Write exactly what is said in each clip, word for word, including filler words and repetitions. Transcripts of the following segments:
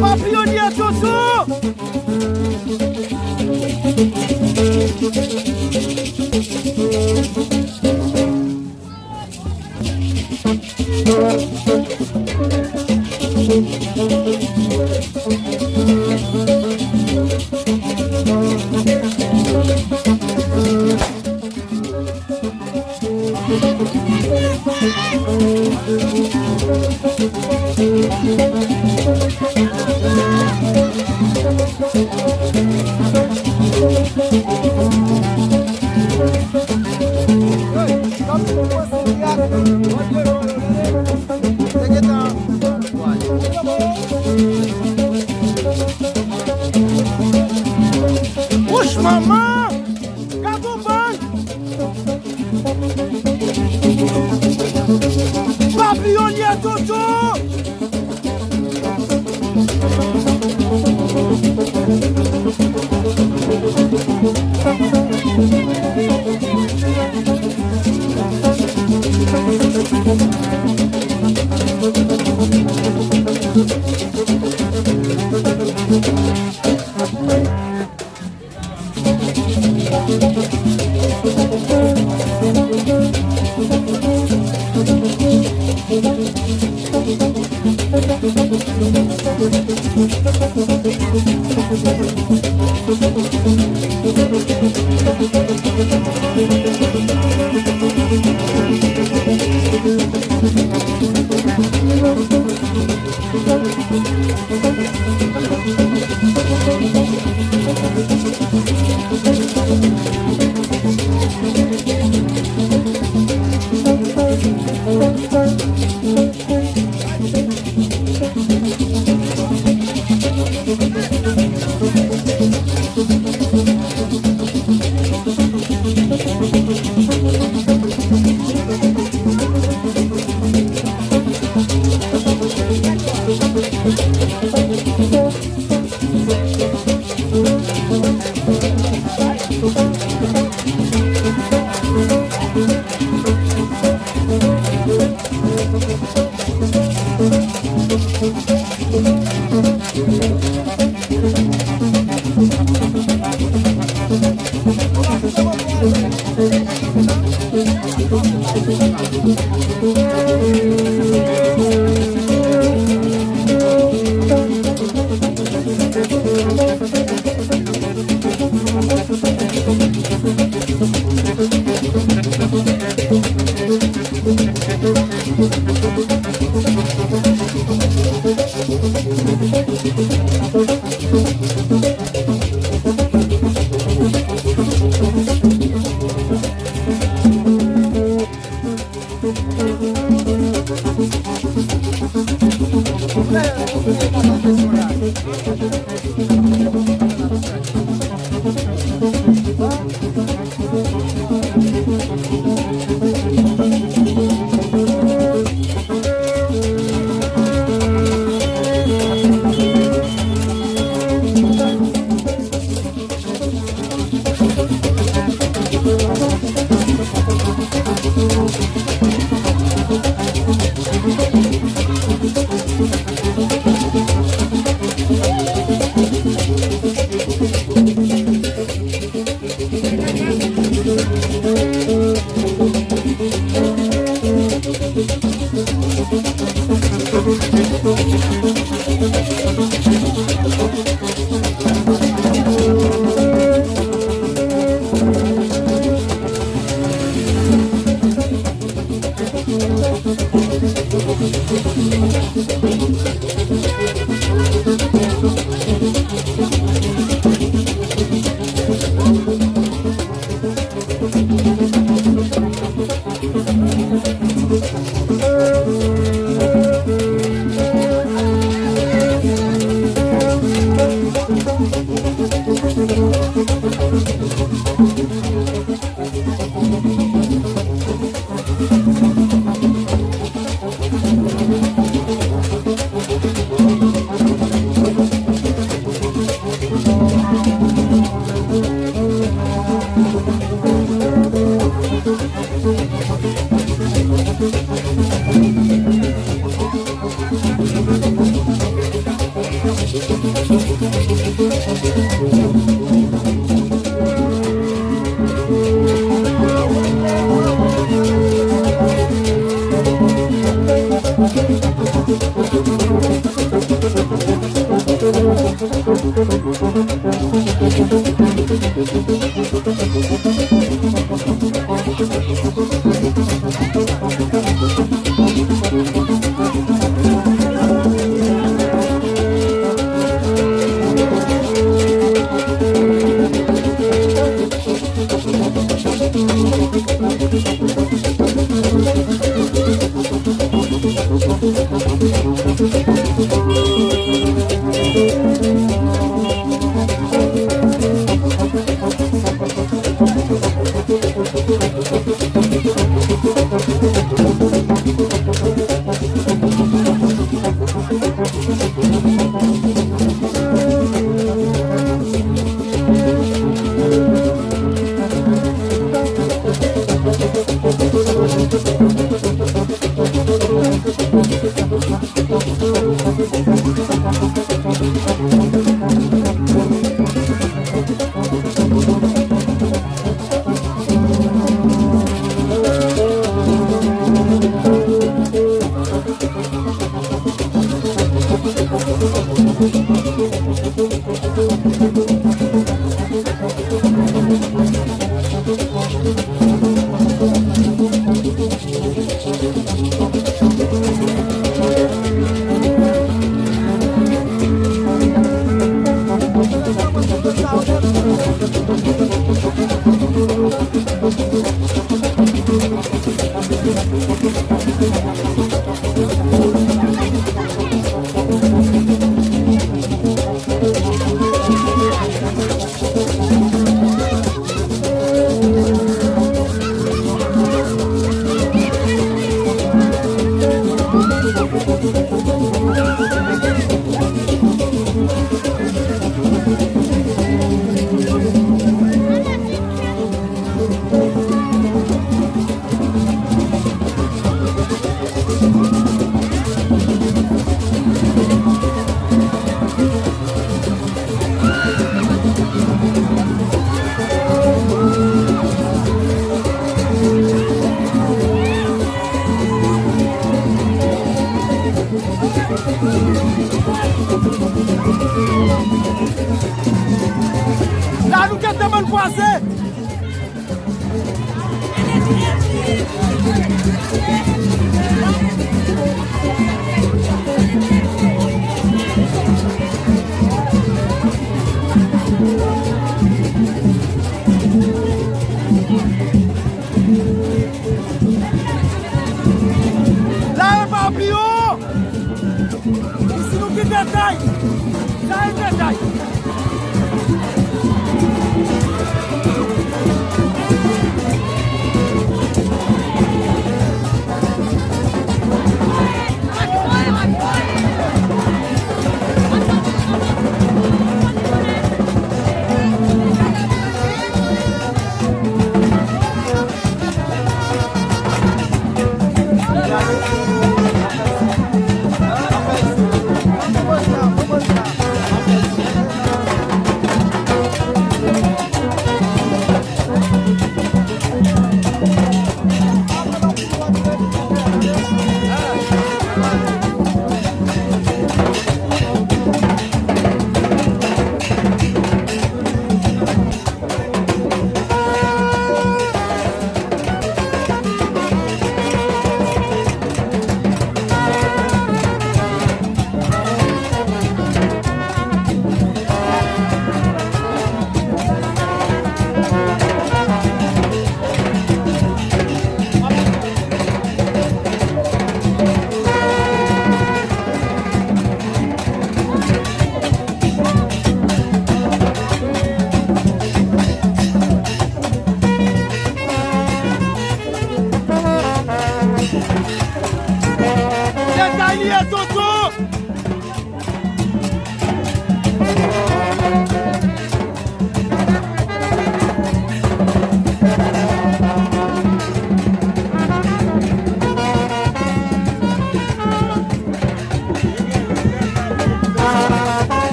Papiyonye Jojo! Wouch manman! Gad on bann! Papiyonye Jojo! Bann kwaze! La e pa pi wo! Isi nou gen detay! Sa e detay! Detay li ye, tonton!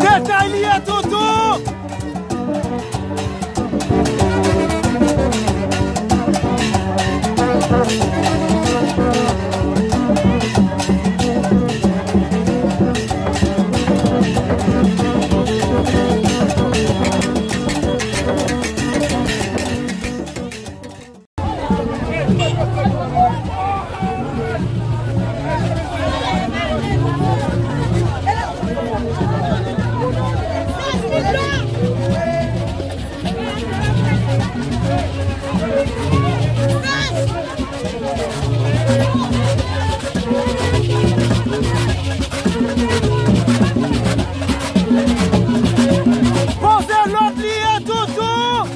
Detay li ye, tonton! Poze lòd li ye, tonton!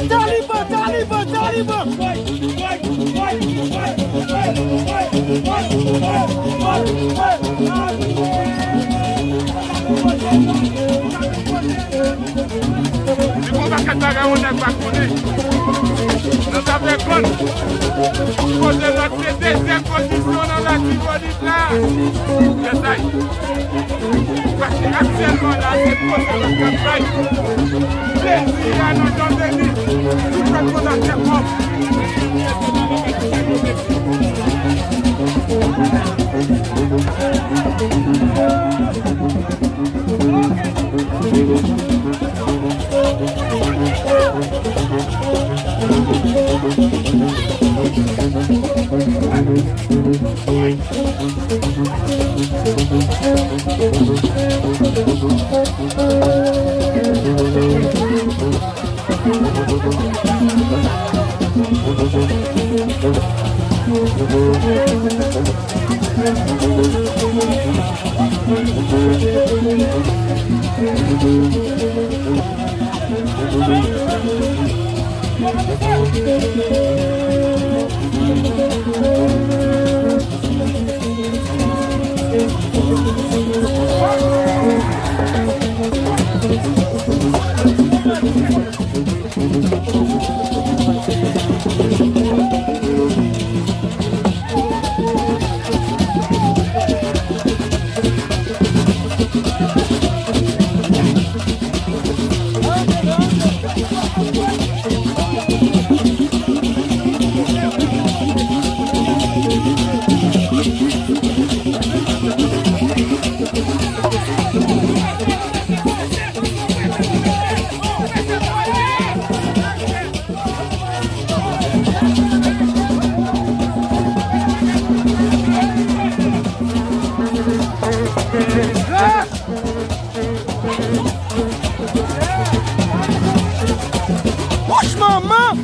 Taliban! Taliban! Taliban! Taliban! Li gon pakèt bagay yon nèg pa konnen. Nan zafè grann. Kote lòt se dezyèm pozisyon nan Latibolit la. Yes I. Paske aktyèlman la, se kote lòt k ap bay plezi a nan Dòmeni. Tout lòt konn ap fè kòb. Wouch manman!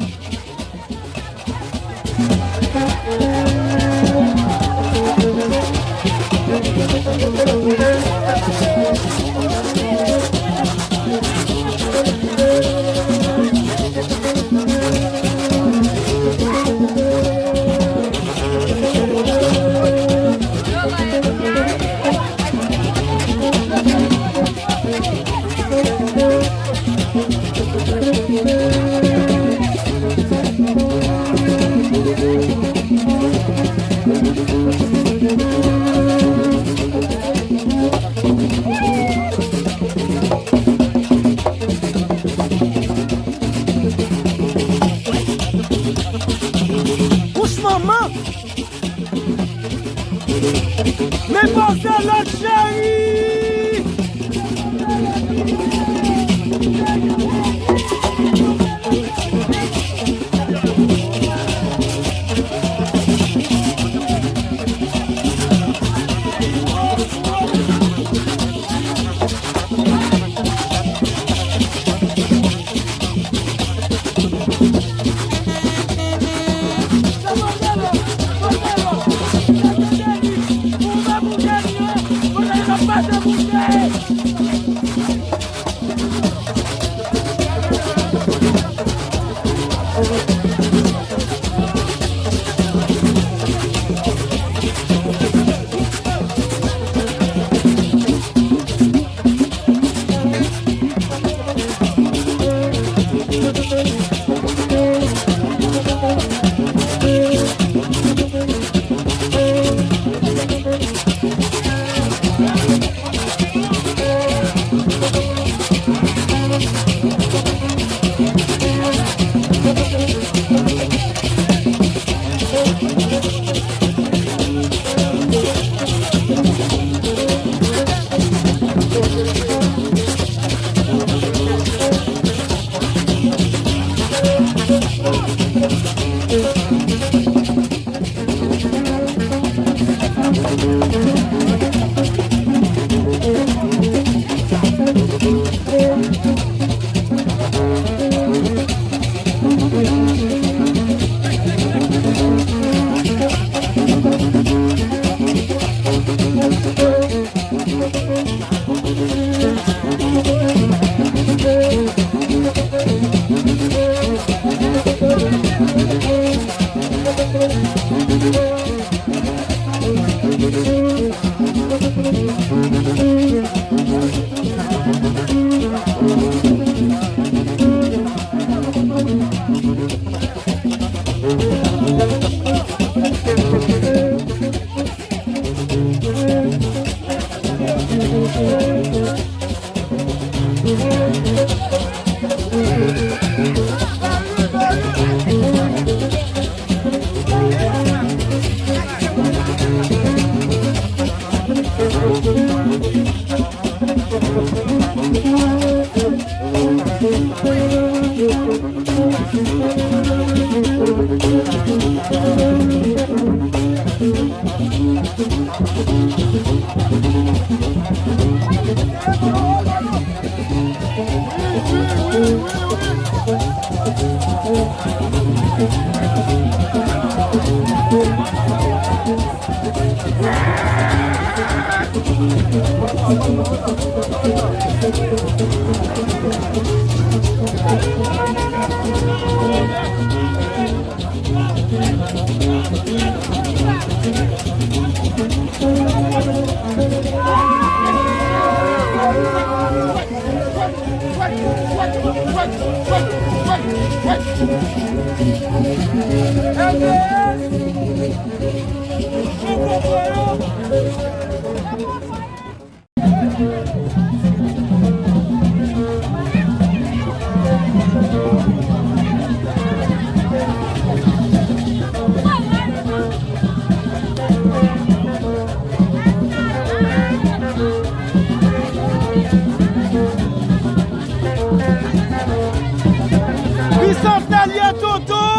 Wouch manman! Men pase lòt cheri! Bisanfè l ye, tonton!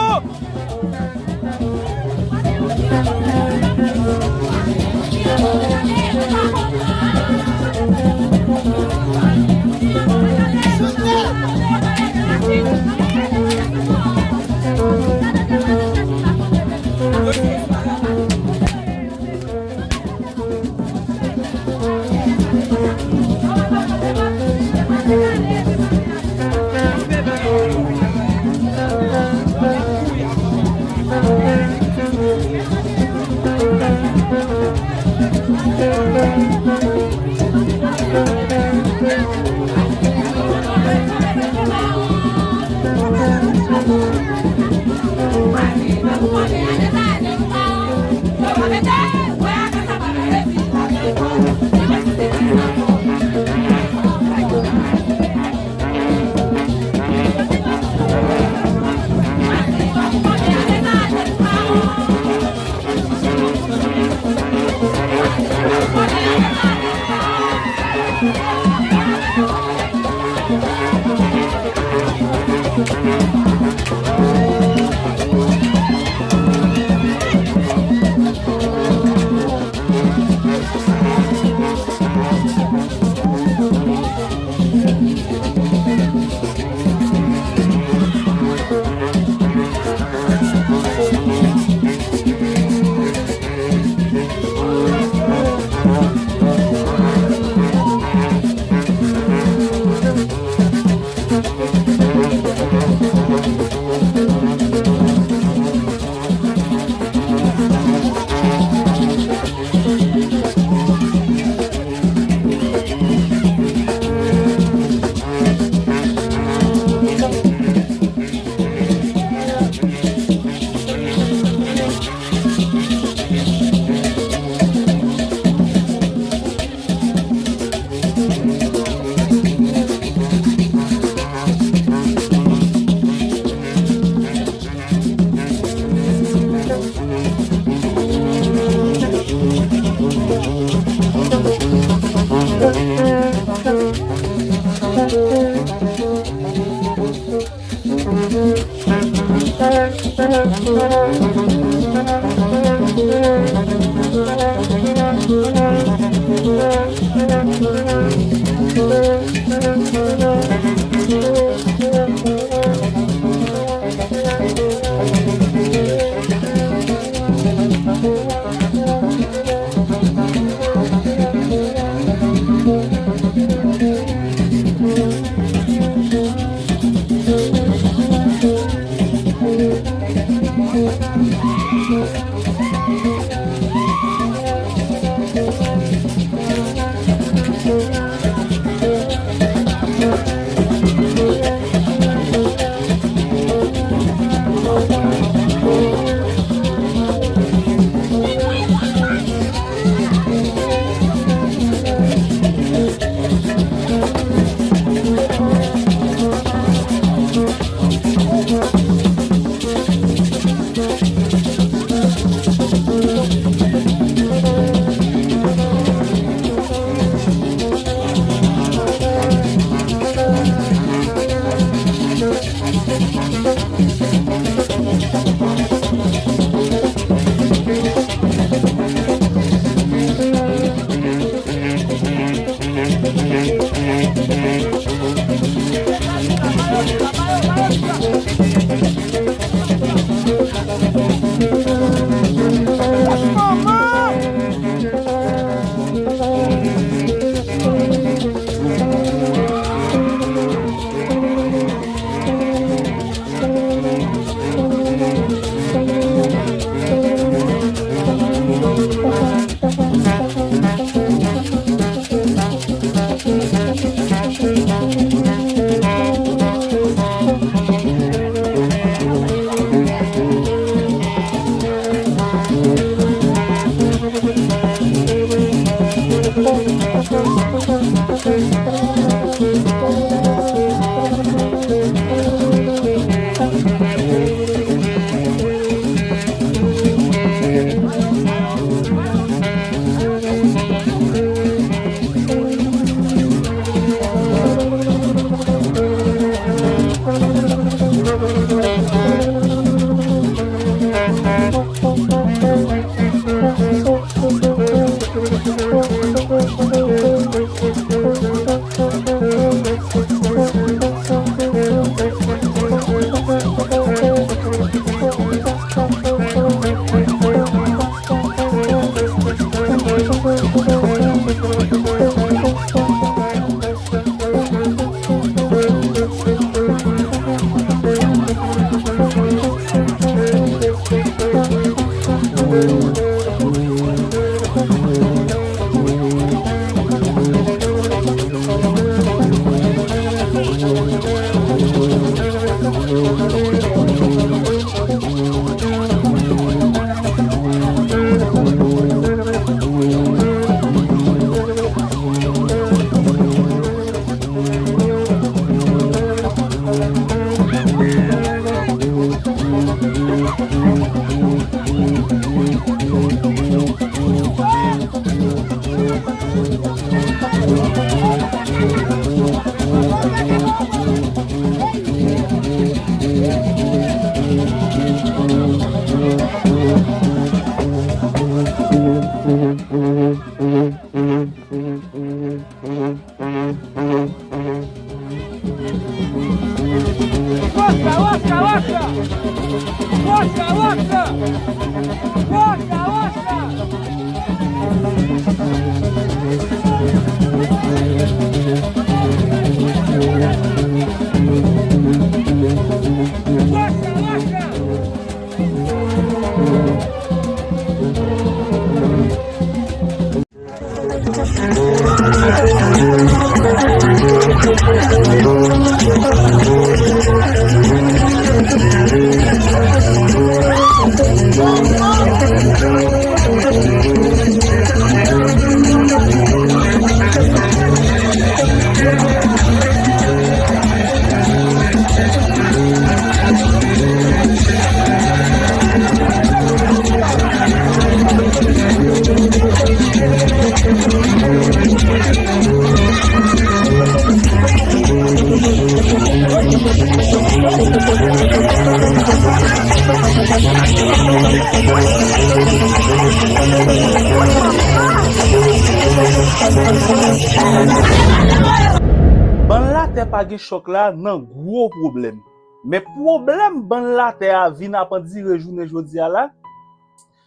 Bann latè pa gen chòk la nan gwo pwoblèm. Men pwoblèm bann latè a vin ap andire jounen jodi a la,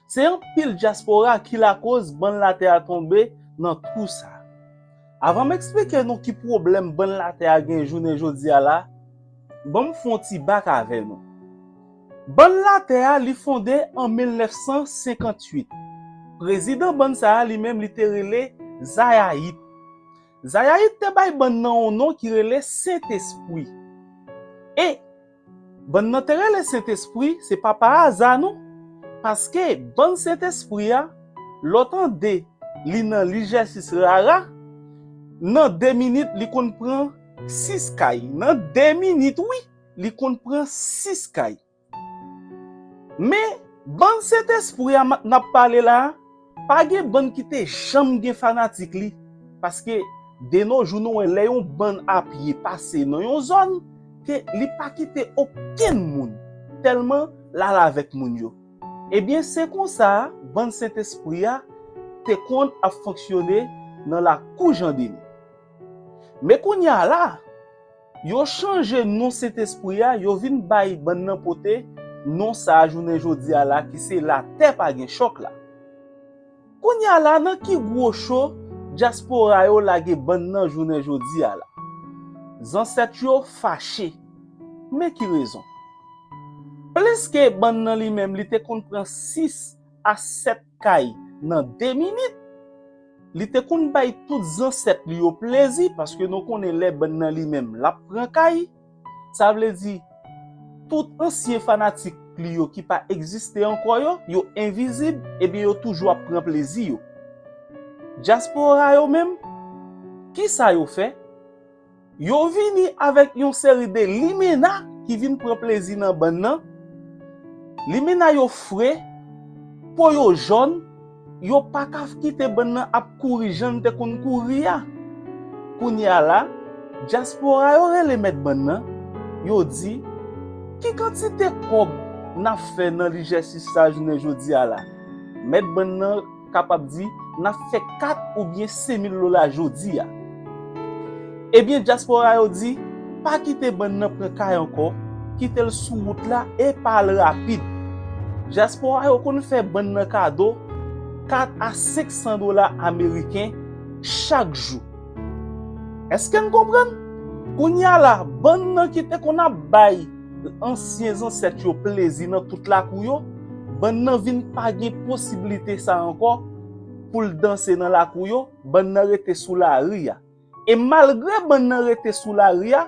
se anpil dyaspora ki lakoz bann latè a tonbe nan twou sa. Avan m eksplike nou ki pwoblèm bann latè a gen jounen jodi a la, ban m fè yon ti bak avè nou. Bann latè a, li fonde an mil nèf san senkantuit. Prezidan bann sa a, li menm, li te rele Zayayit. Zayayit te bay bann nan yon non ki rele Sentespri. E bann nan te rele Sentespri, se pa pa aza non. Paske bann Sentespri a, lè w tande li nan Ligèsis Rara, nan de minit, li konn pran sis kay. Nan de minit, wi, li konn pran sis kay. Men, bann Sentespri a ma-, n ap pale la a, pa gen bann ki te janm gen fanatik li. Paske, de no jou, nou wè lè yon bann a pye pase nan yon zòn, ke li pa kite okenn moun, tèlman l al avèk moun yo. Ebyen, se konsa, bann Sentespri a te konn ap fonksyone nan lakou Jan Deni. Men kounye a la, yo chanje non Sentespri a, yo vin bay bann nan pote non sa a jounen jodi a la, ki se latè pa gen chòk la. Kounye a la, nan ki gwo cho dyaspora yo lage bann nan jounen jodi a la? Zansèt yo fache. Men ki rezon? Pliske bann nan li menm, li te konn pran sis a sèt kay nan de minit. Li te konn bay tout zansèt li yo plezi, paske nou konnen lè bann nan li menm, l ap pran kay, sa vle di, tout ansyen fanatik li yo ki pa egziste ankò yo, yo envizib, ebyen yo toujou ap pran plezi yo. Dyaspora yo menm, kisa yo fè? Yo vini avèk yon seri de limena ki vin pran plezi nan bann nan. Limena yo fre, po yo jòn, yo pa ka kite bann nan ap kouri jan n te konn kouri a. Kounye a la, dyaspora yo rele mèt bann nan, yo di, ki kantite kòb n ap fè nan lijèsis sa jounen jodi a la? Mèt bann nan kapab di, n ap fè kat oubyen senk mil dola jodi a. Ebyen, dyaspora yo di, pa kite bann nan pran kay ankò, kite l sou wout la e pa al rapid. Dyaspora yo konn fè bann nan kado kat a senk san dola ameriken chak jou. Èske n konprann? Kounye a la, bann nan ki te konn ap bay ansyen zansèt yo plezi nan tout lakou yo, bann nan vin pa gen posiblite sa ankò pou l danse nan lakou yo, bann nan rete sou lari a. E malgre bann nan rete sou lari a,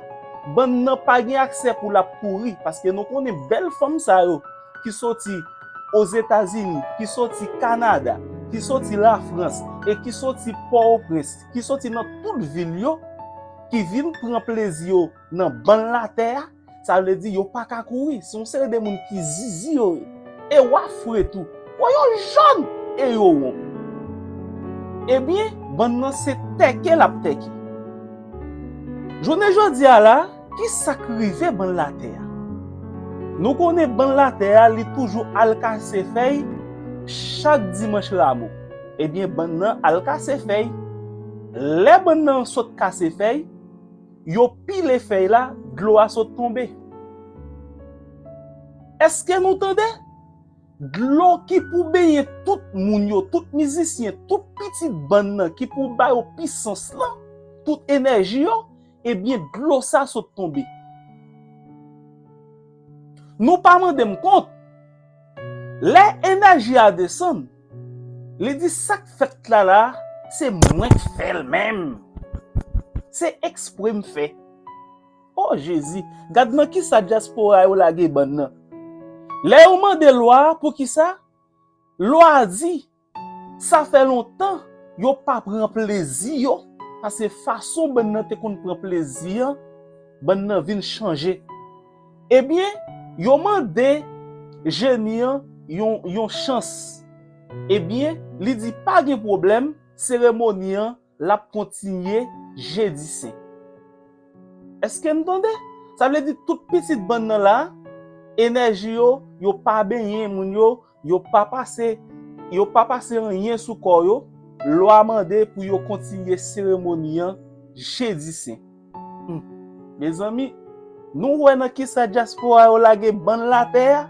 bann nan pa gen aksè pou l ap kouri, paske nou konnen bèl fanm sa yo ki soti Ozetazini, ki soti Kanada, ki soti Lafrans, e ki soti Pòtoprens, ki soti nan tout vil yo, ki vin pran plezi yo nan bann latè a, sa vle di yo pa ka kouri. Se yon seri de moun ki zizi yo ye. E wa fre tou. Po yo jòn e yo won. Ebyen, bann nan se tèke l ap tèke. Jounen jodi a la, ki sa k rive bann latè a? Nou konnen bann latè a, li toujou al kase fèy chak dimanch Ramo. Ebyen, bann nan al kase fèy. Lè bann nan sot kase fèy, yo pile fèy la, dlo a sot tonbe. Èske nou tande? Dlo ki pou benyen tout moun yo, tout mizisyen, tout pitit bann nan, ki pou ba yo pisans lan, tout enèji yo, ebyen, dlo sa sot tonbe. Nou pa mande m kont. Lè enèji a desann, li di, sa k fèt la la, se mwen k fè l menm. Se ekspre m fè. O Jezi, gad nan kisa dyaspora yo lage bann nan. Lè yo mande lwa a, poukisa? Lwa a di, sa fè lontan yo pa pran plezi yo, paske fason bann nan te konn pran plezi an, bann nan vin chanje. Ebyen, yo mande jeni an yon, yon chans. Ebyen, li di pa gen pwoblèm, seremoni an l ap kontinye jedi sen. Èske n tande? Sa vle di tout pitit bann nan la, enèji yo, yo pa benyen moun yo, yo pa pase, yo pa pase anyen sou kò yo, lwa mande pou yo kontinye seremoni an jedi sen. Hmm. Mezanmi, nou wè nan kisa dyaspora yo lage bann latè a?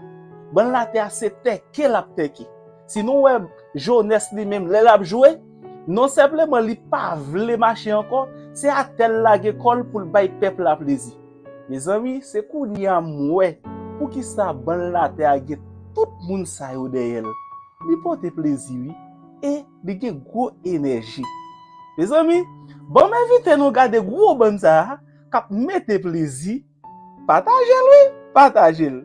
Bann latè a se tèke l ap tèke. Si nou wè jenès li menm lè l ap jwe, non senpleman li pa vle mache ankò, se atè l lage kò l pou l bay pèp la plezi. Mezanmi, se kounye a m wè poukisa bann latè a gen tout moun sa yo dèyè l. Li pote plezi wi, e li gen gwo enèji. Mezanmi, ban m envite nou gade gwo bann sa a k ap mete plezi. Pataje l wi, pataje l.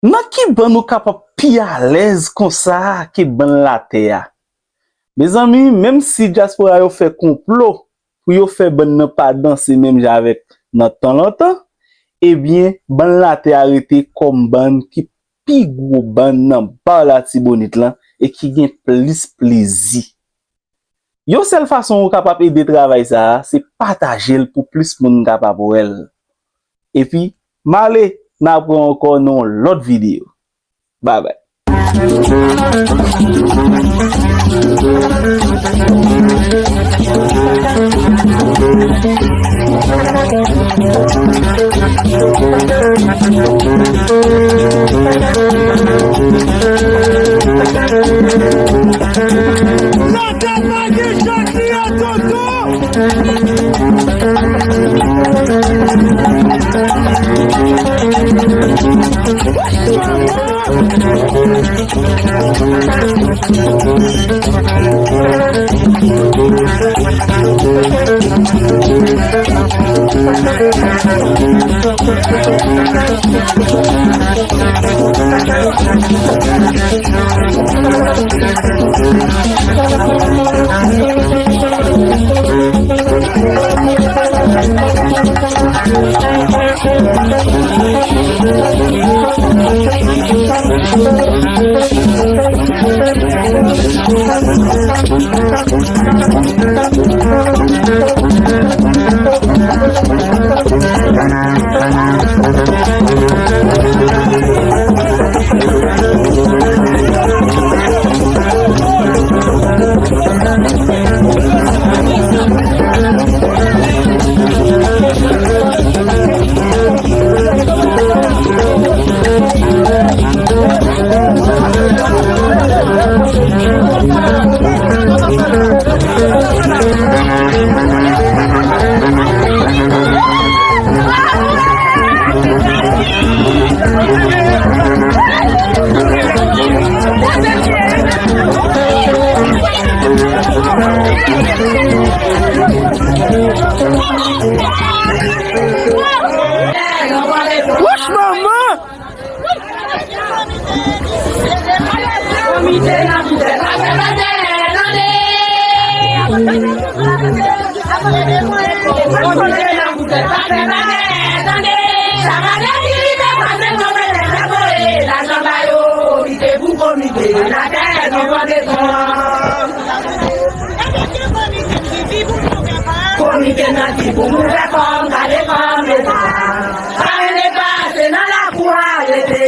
Nan ki bann ou kapab pi alèz konsa ke bann latè a? Mezanmi, menm si dyaspora yo fè konplo pou yo fè bann nan pa danse menm jan avèk nan tan lontan, ebyen, bann latè a rete kòm bann ki pi gwo bann nan ba Latibonit lan e ki gen plis plezi. Yon sèl fason ou kapab ede travay sa a, se pataje l pou plis moun kapab wè l. Epi, m ale, n a pran ankò nan yon lòt videyo. Babay. Wouch, manman! Pase konpetans la voye lajan ba yo, komite pou komite, senatè nan pran bezwen. Komite nan di pou nou fè kòm, gade kòm leta. Pa rele pase nan lakou a rete.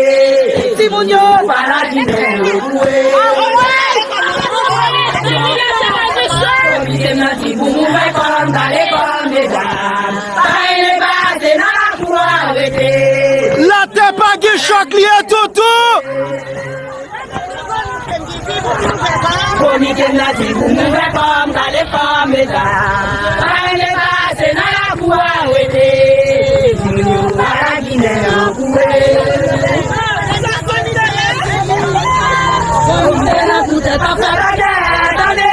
Timoun yo pa la Ginen yo kouwe. Komite nan di pou nou fè kòm, gade kòm leta. Pa rele pase nan lakou a rete. Latè pa gen chòk li ye toutou. Komite n la di pou nou fè kòm, gade kòm leta. Pa rele pase nan lakou a rete. Timoun yo pa la Ginen an kouwe. Komite nan pou tèt ap fè bagay, tande.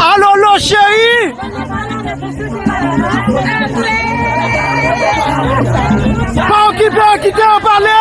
Alo, lo cheri! Pa okipe yo, kite yo pale!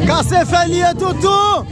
Kase fèy li ye toutou!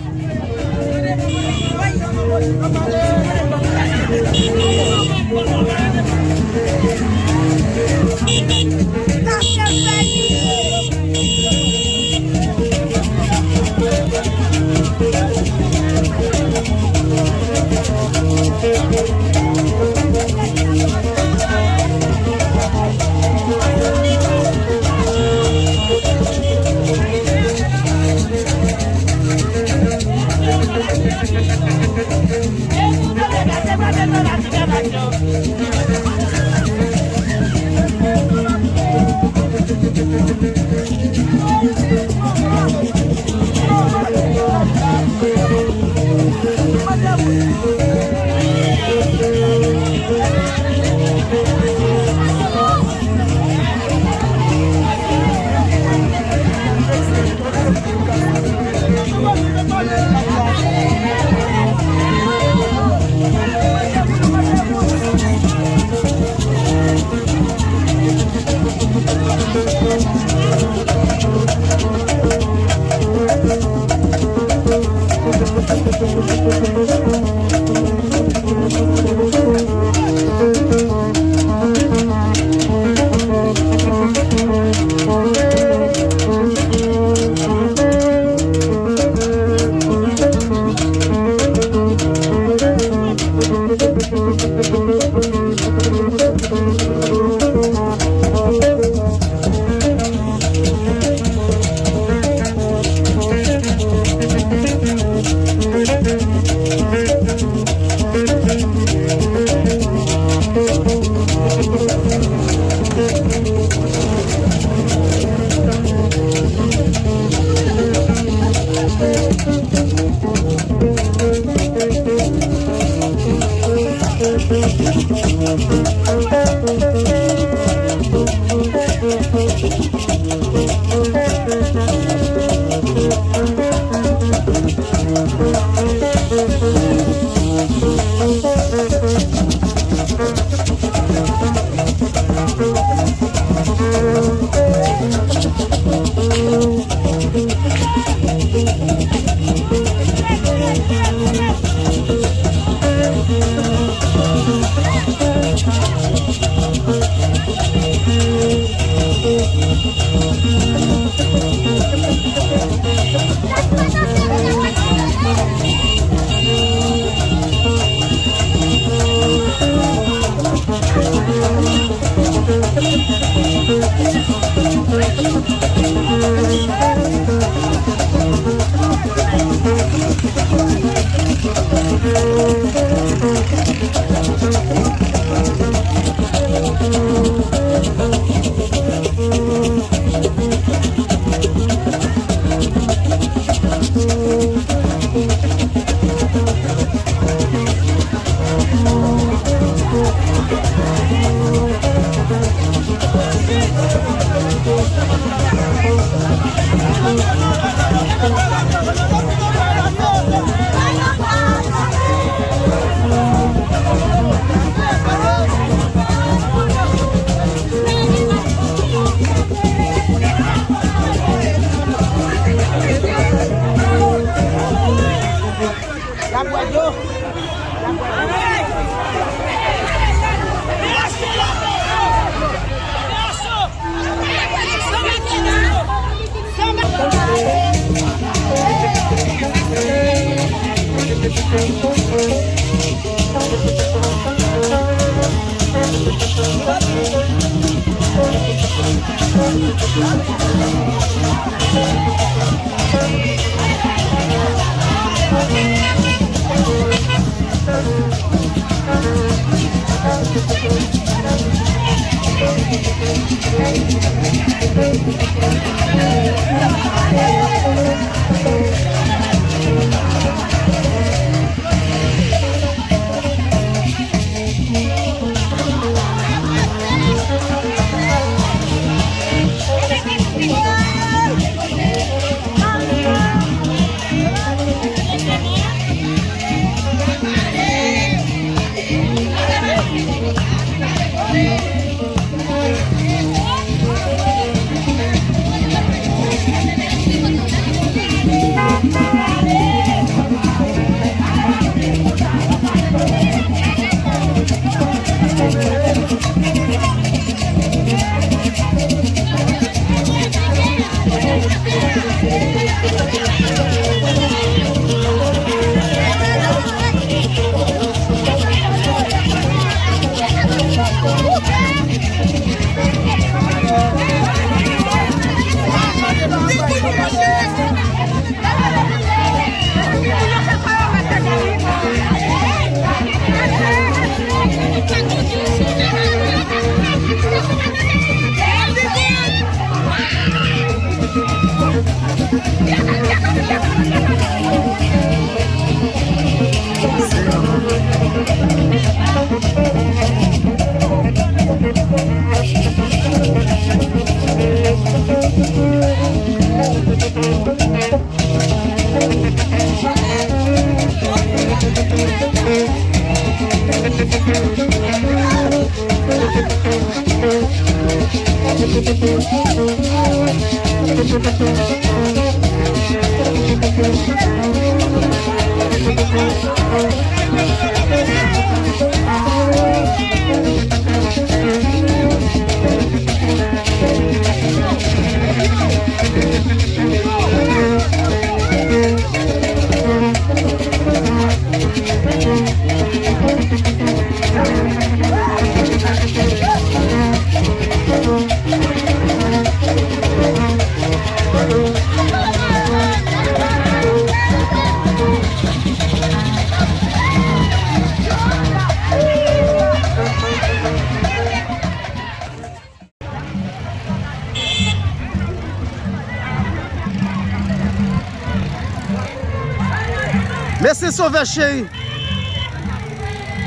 Mesi Sovè cheri.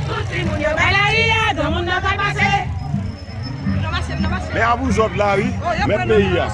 Tout timoun yo bay lari a, granmoun nan ka pase. Men a pou zòt la wi, mèt peyi a.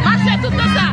Mache tout tan sa.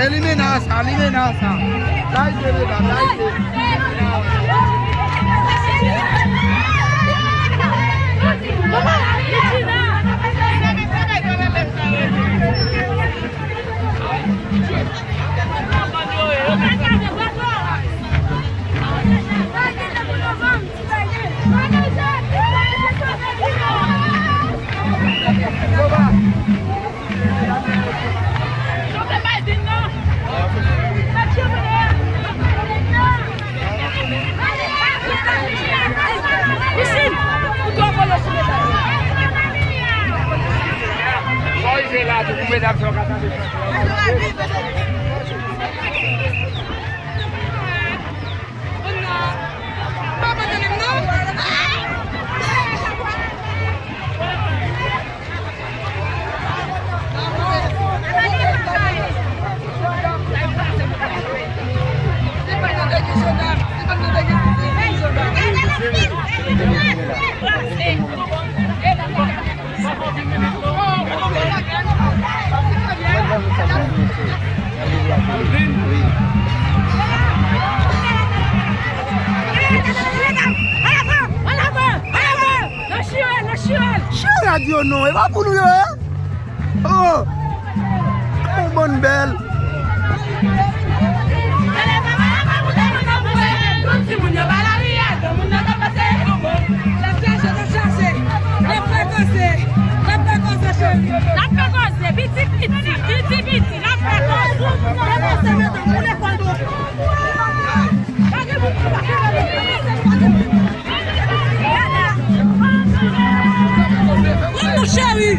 Elimina sa, elimina sa. Layite medam, layite. Chirad yo non, e pa pou nou yo ye. Oh! Yon bann bèl. Tout timoun yo ba lari a, granmoun nan ka pase. N ap chache, n ap chache. N ap fè koze. N ap fè koze, cheri. N ap fè koze. Piti, piti, piti, piti. N ap fè koze. Fè koze, medam. Pou lekòl nou. Wi, mon cheri.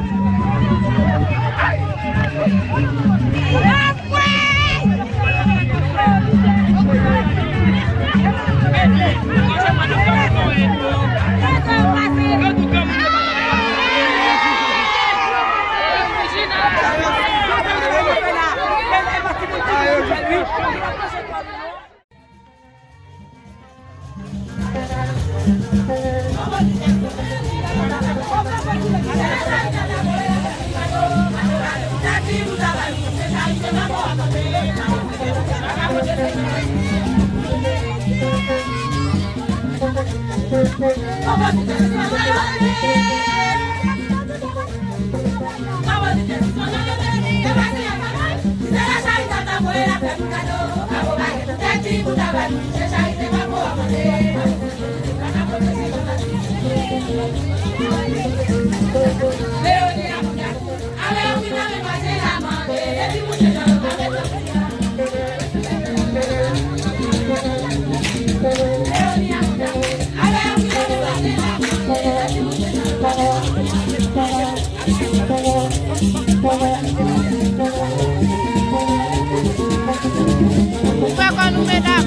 Ou fè kò nou, medam.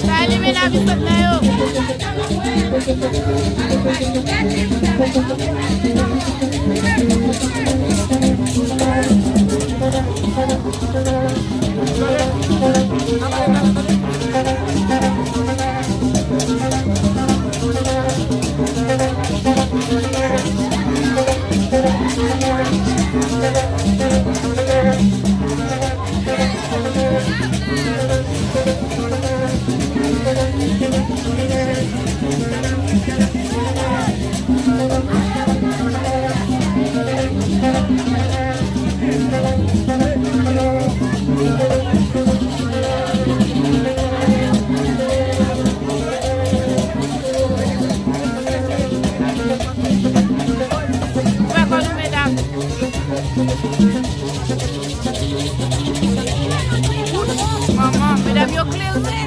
Sa elimina bisòt nan yo. Fè kò nou, medam. Manman, medam yo klere.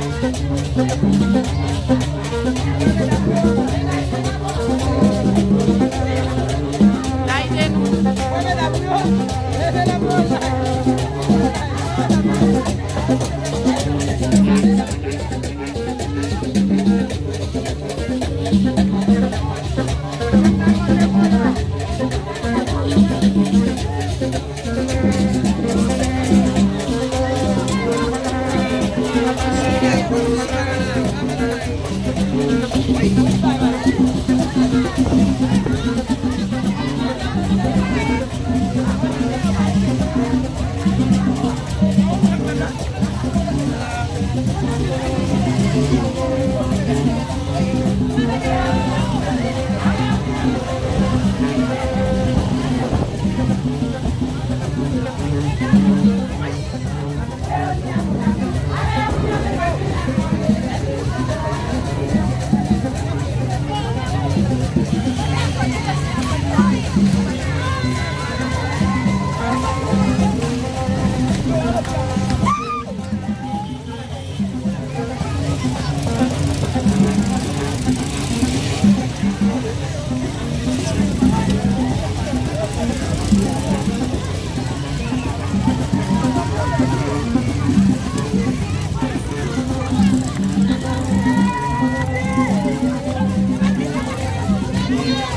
Layite nou.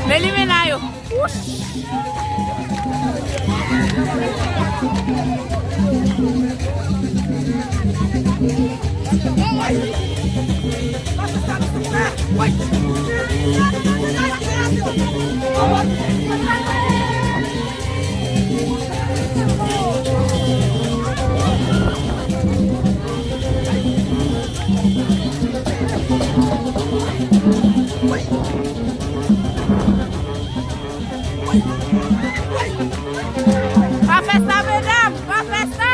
Men limena yo. Wouch! Pa fè sa, medam! Pa fè sa!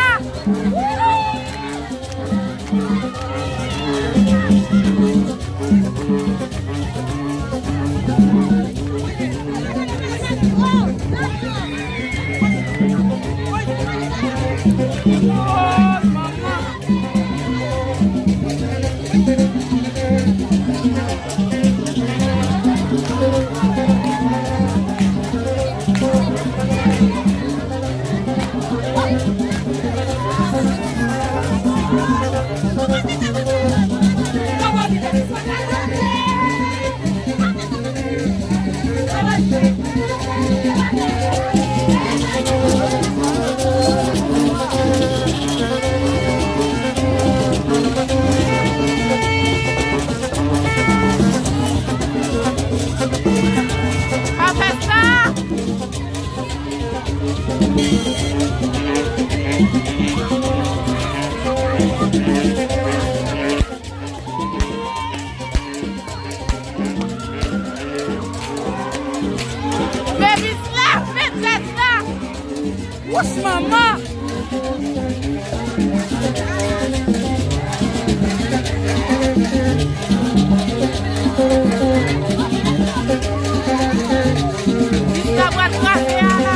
Pa fè sa! Baby la, metrès la. Wouch, manman. Jiska pral kraze a la.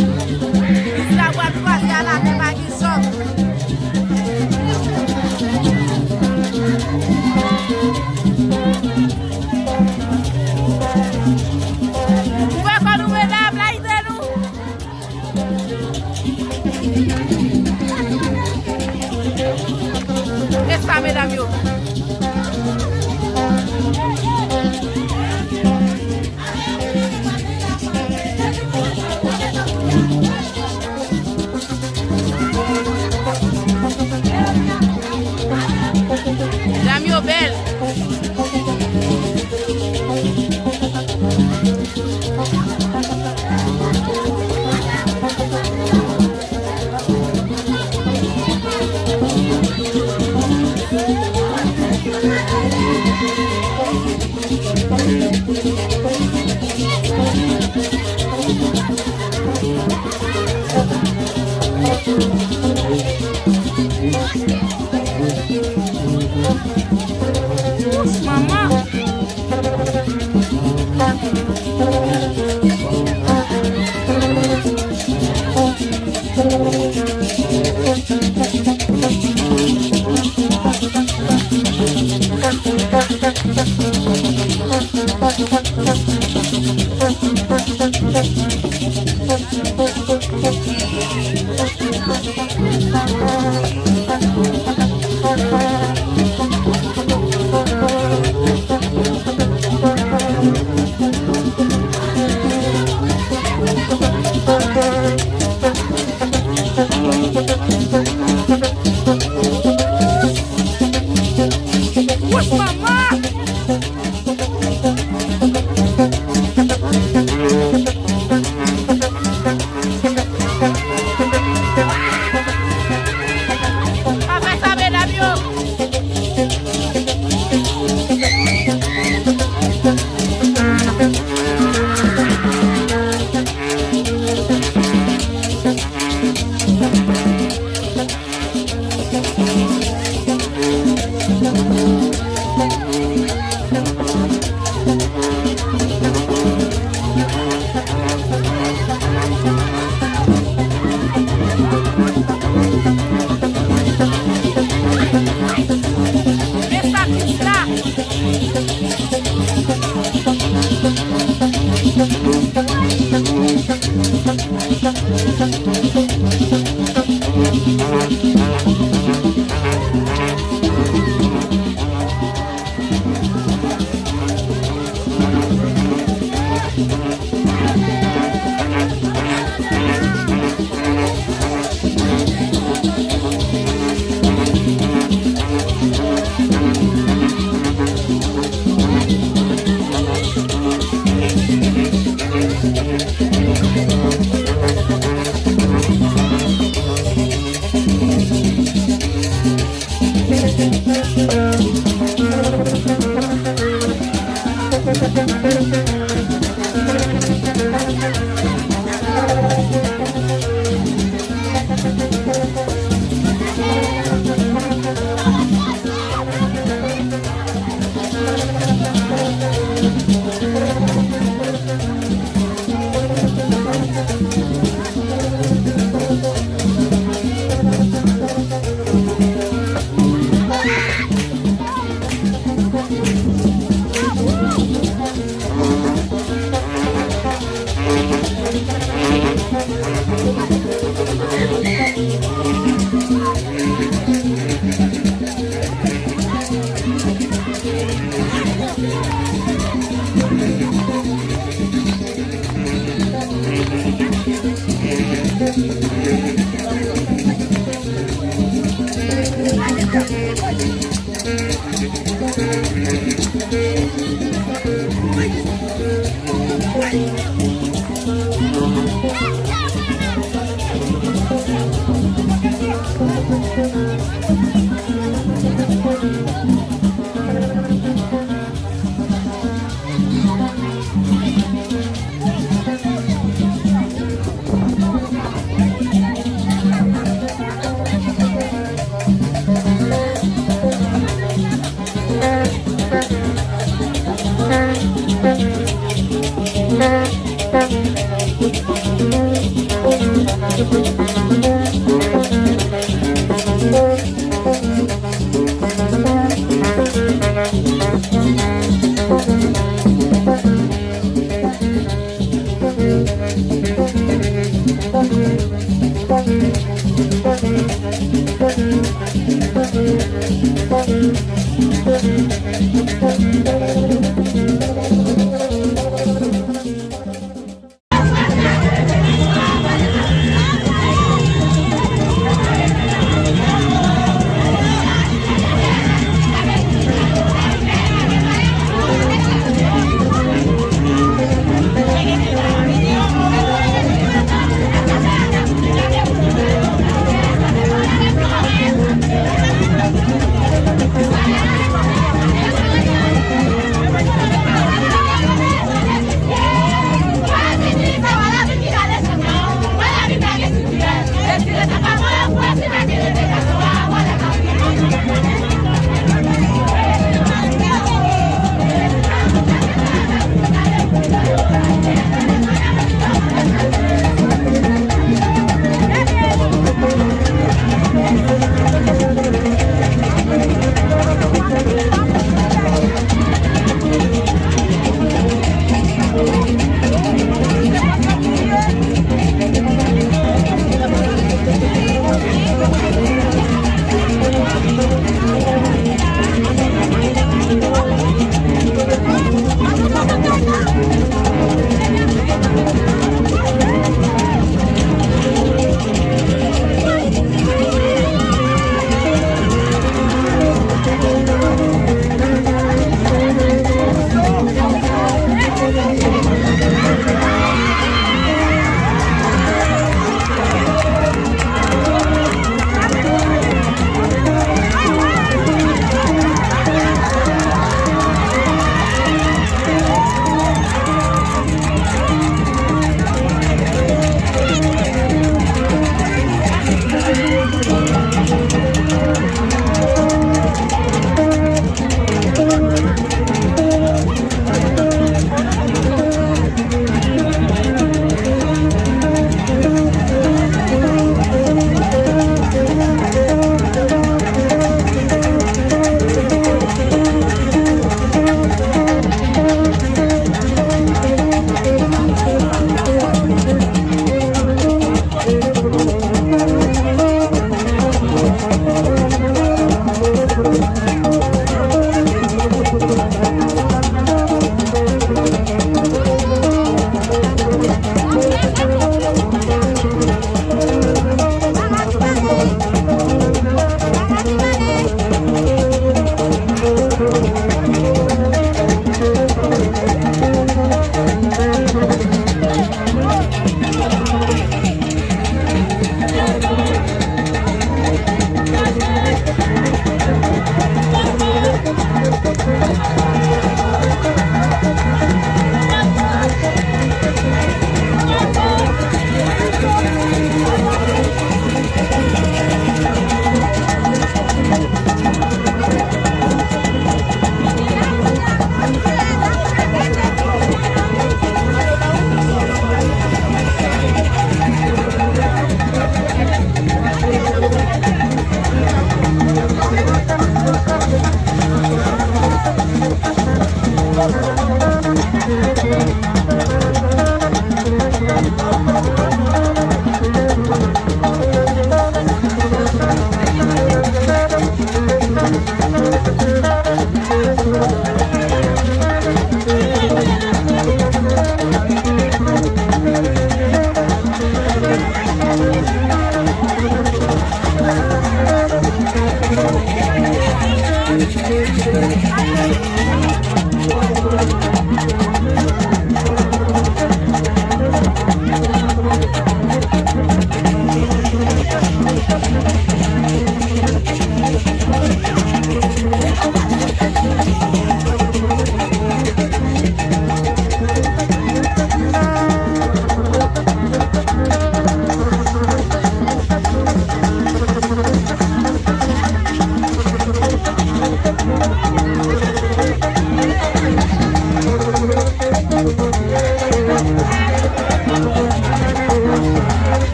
Jiska pral kraze a la, men pa gen zòt. Ouvè kò nou, medam, layite nou. E sa, medam yo. Dam yo bèl. Manman. Wouch, manman!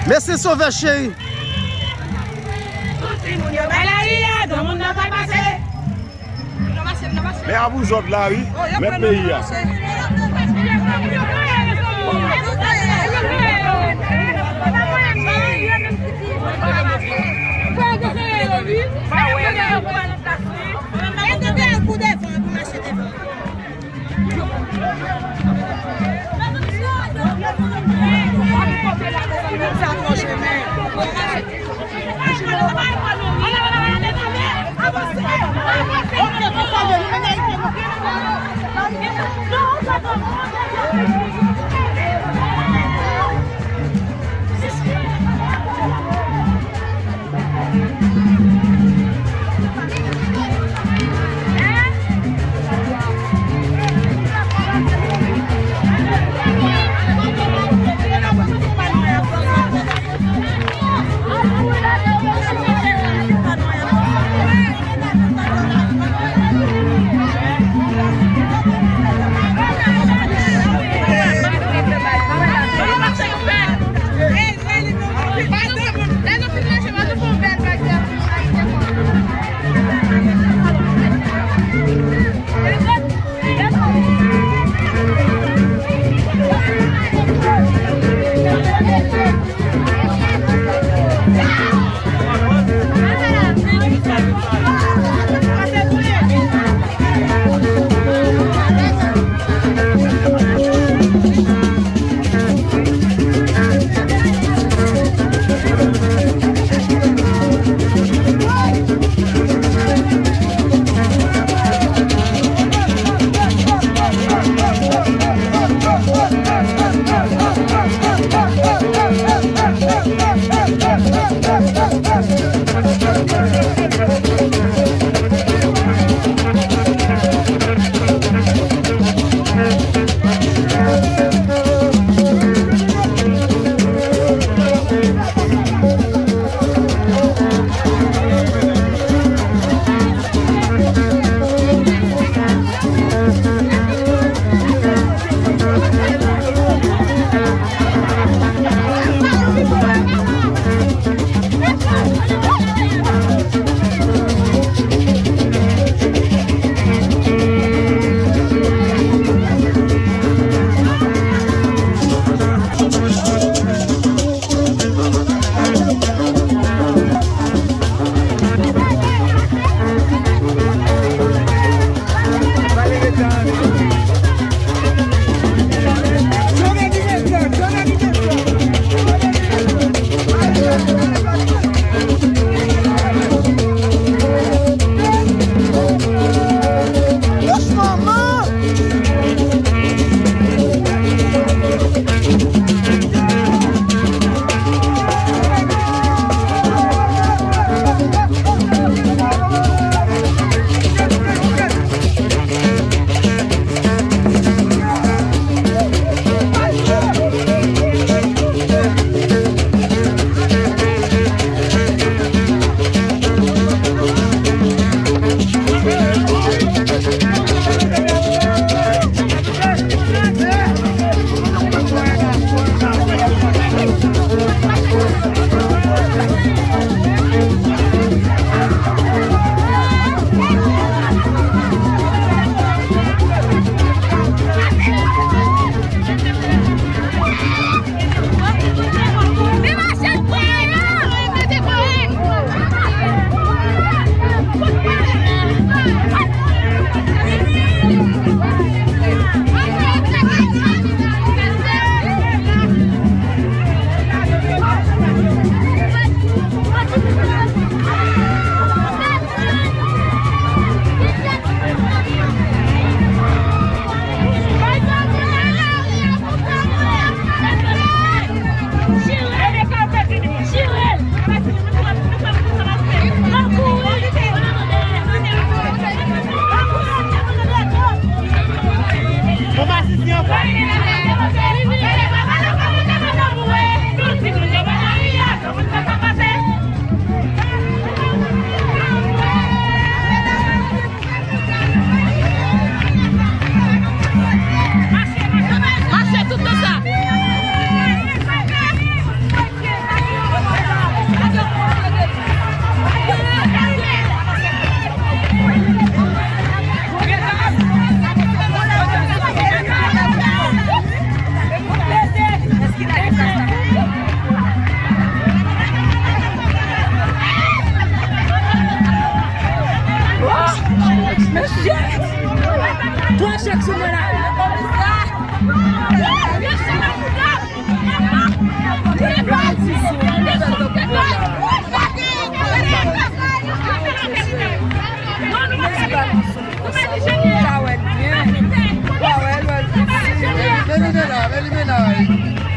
Mèsi Sovè cheri. Bay lari a, granmoun nan pral pase. Men a pou zòt la wi, men peyi a.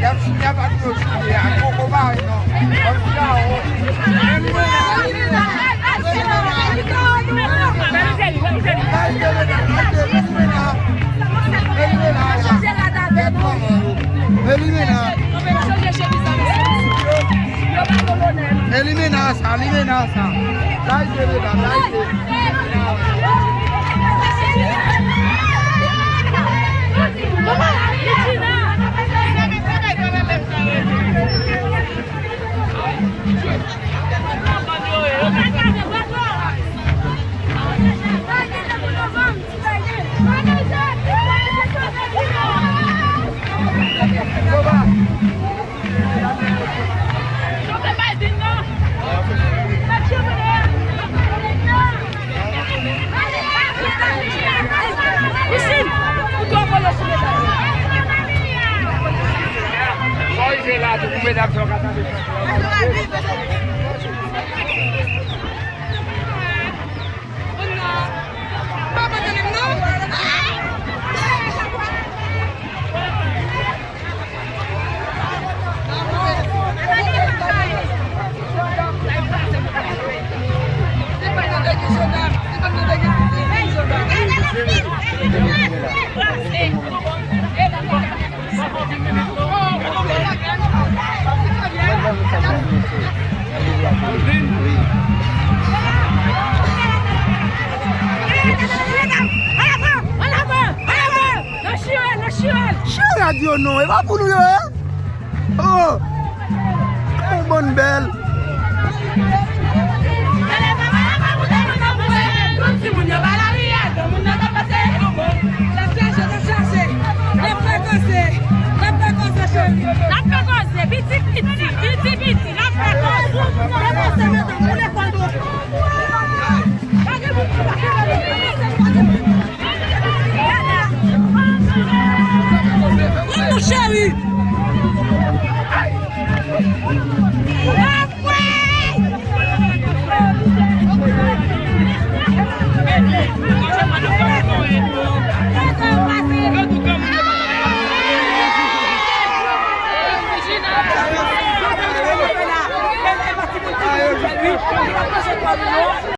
Y ap, y ap ak yo chante a. Poko pare non. Kòm si la o. Elimina. Elimina. Elimina. Elimina. Elimina. Elimina sa, elimina sa. Lage medam, lage. Chire rad yo non, e pa pou nou yo ye. Oh! Yon bann bèl. Tout timoun yo ba lari a, granmoun nan ka pase. N ap chache, n ap chache. N ap fè koze, n ap fè koze, cheri. N ap fè koze, piti piti, piti piti, n ap fè koze. Fè koze, medam, pou lekòl nou. Mon cheri.